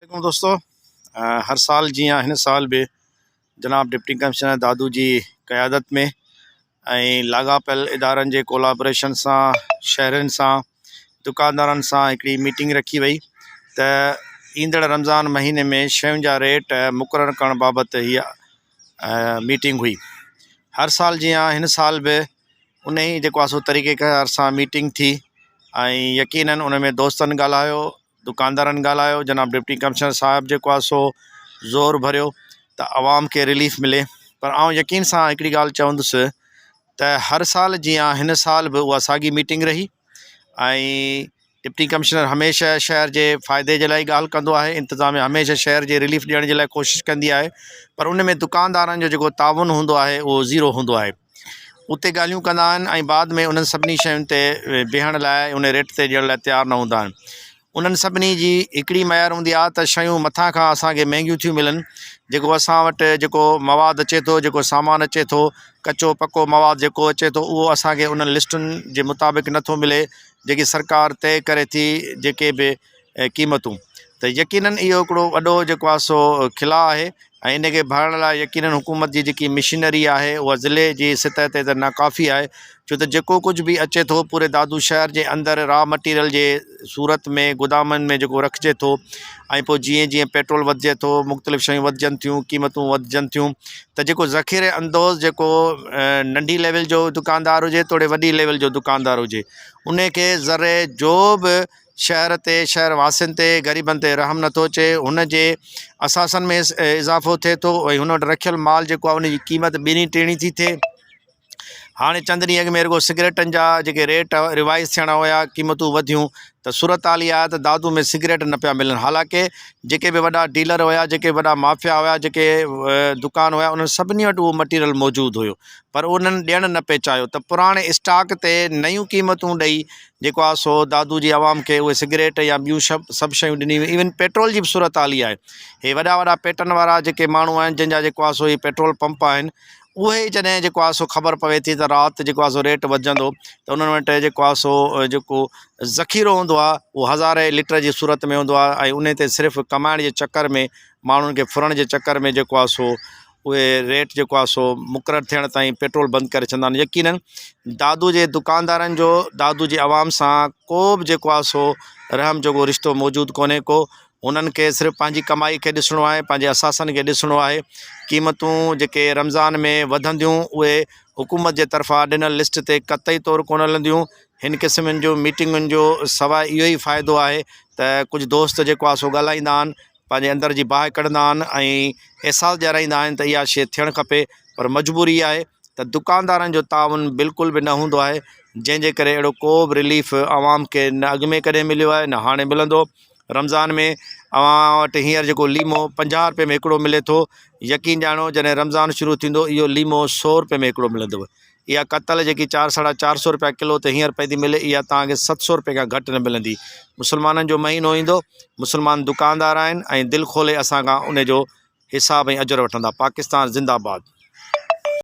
عليڪم دوستو هر سال جيان هن سال به جناب ڊپٽي ڪمشنر دادو جي قيادت ۾ ۽ لاڳاپيل ادارن جي ڪولابريشن سان شهرين سان دڪاندارن سان هڪڙي ميٽنگ رکي وئي ته ايندڙ رمضان مهيني ۾ شين جا ريٽ مقرر ڪرڻ بابت هيء ميٽنگ هئي هر سال جيان هن سال به ان ئي جيڪو آهي سو طريقي ڪار سان ميٽنگ ٿي ۽ يقينن ان ۾ دوستن ڳالهايو دڪاندارن ڳالهايو جناب ڊپٽي ڪمشنر صاحب جيڪو آهي سو زور ڀريو ته عوام کي رليف ملي پر آئون يقين سان هڪڙي ڳالهه چوندس ته هر سال جيان هن سال به اها ساڳي ميٽنگ رهي ۽ ڊپٽي ڪمشنر هميشه شهر جي فائدي جي لاء ڳالهه ڪندو آهي انتظاميا هميشه شهر جي رليف ڏيڻ جي لاء ڪوشش ڪندي آهي پر ان ۾ دڪاندارن جو جيڪو تعاون هوندو آهي اهو زيرو هوندو آهي اتي ڳالهيون ڪندا آهن ۽ بعد ۾ انهن سڀني شين تي بيهڻ لاء ان ريٽ تي ڏيڻ لاء تيار نه هوندا آهن انهن سڀني جي هڪڙي معيار هوندي آهي ته شيون مٿان کان اسانکي مهنگيون ٿيون ملن جيڪو اسان وٽ جيڪو مواد اچي ٿو جيڪو سامان اچي ٿو ڪچو پڪو مواد جيڪو اچي ٿو اهو اسانکي انهن لسٽن جي مطابق نٿو ملي جيڪي سرڪار طئي ڪري ٿي جيڪي به قيمتون ته يقينن اهو هڪڙو وڏو جيڪو آهي سو خلا آهي ۽ ان کي ڀرڻ لاء يقينن حڪومت جي جيڪي مشينري آهي اها ضلعي جي سطح تي ته ناڪافي آهي ڇو ته جيڪو ڪجهه به اچي ٿو پوري دادو شهر جي اندر را مٽيريل جي صورت ۾ گدامن ۾ جيڪو رکجي ٿو ۽ پوء جيئن جيئن پيٽرول وڌجي ٿو مختلف شيون وڌجن ٿيون قيمتون وڌجن ٿيون ته جيڪو ذخيري اندوز جيڪو ننڍي ليول جو دڪاندار هجي توڙي وڏي ليول جو دڪاندار هجي ان کي ذري جو به شهر تي، شهر واسين تي، غريبن تي رحم نٿو اچي، هن جي اثاثن ۾ اضافو ٿئي ٿو ۽ هن وٽ رکيل مال جيڪو آهي ان جي قيمت ٻيڻي ٽيڻي ٿي ٿئي. هاڻي چند ڏينهن اڳ ۾ رڳو سگريٽن جا جيڪي ريٽ ريوائز ٿيڻا هيا قيمتون وڌيون ته صورتحال اها آهي ته دادو ۾ سگريٽ نه پيا ملن حالانڪه جيڪي به وڏا ڊيلر هيا جيڪي وڏا مافيا هيا جيڪي دڪان هيا انهن سڀني وٽ اهو مٽيريل موجود هيو پر انهن ڏيڻ نه پئي چاهيو ته پراڻي اسٽاڪ تي نيون قيمتون ڏئي جيڪو آهي سو دادو جي عوام کي اهي سگريٽ يا ٻيون سڀ شيون ڏنيون ويون ايون پيٽرول جي به صورت حال اها آهي هي وڏا وڏا پيٽن وارا جيڪي ماڻهو آهن جن جا جيڪو آهي سو هي پيٽرول پمپ آهن اهي جڏهن جيڪو آهي سو خبر پوي ٿي ته رات جيڪو آهي سو ريٽ وڌجندو ته انهن وٽ جيڪو آهي سو جيڪو ذخيرو هوندو آهي اهو هزارين ليٽر جي صورت ۾ هوندو آهي ۽ ان تي صرف ڪمائڻ جي چڪر ۾ ماڻهن کي ڦرڻ جي چڪر ۾ جيڪو آهي سو اهي ريٽ جيڪو آهي سو مقرر ٿيڻ تائين پيٽرول بند ڪري ڇڏندا آهن يقينن دادو جي دڪاندارن جو دادو جي عوام سان ڪو به جيڪو آهي سو رحم جوڳو رشتو موجود ڪونهي ڪو هنن کي صرف پنهنجي ڪمائي کي ڏسڻو آهي پنهنجي اثاثن کي ڏسڻو آهي قيمتون جيڪي رمضان ۾ وڌنديون اهي حڪومت جي طرفان ڏنل لسٽ تي قطعي طور ڪونه هلنديون هن قسمن جو ميٽنگن جو سواء اهو ئي فائدو آهي ته ڪجهه دوست جيڪو آهي سو ڳالهائيندا آهن پنهنجي اندر جي باهه ڪڍندا آهن ۽ احساس ڏيارائيندا آهن ته اها شيء ٿيڻ کپي پر مجبوري آهي ته دڪاندارن جو تعاون بلڪل به نه هوندو آهي جنهن جي ڪري اهڙو ڪو به رليف عوام کي نه اڳ ۾ ڪڏهن مليو آهي نه هاڻي ملندو رمضان ۾ اوهان وٽ هينئر جيڪو ليمو 50 روپئي ۾ هڪڙو ملي ٿو يقين ڄاڻو جڏهن رمضان شروع ٿيندو اهو ليمو سو روپئي ۾ هڪڙو ملندو اها ڪتل جيڪي چار ساڍا چار سو روپيا ڪلو تي هينئر پئي ٿي ملي اها توهان کي 700 روپئي کان گهٽ نه ملندي. مسلمانن جو مهينو ايندو، مسلمان دڪاندار آهن ۽ دل کولي اسان کان ان جو حساب ۽ اجر وٺندا. پاڪستان زنده باد.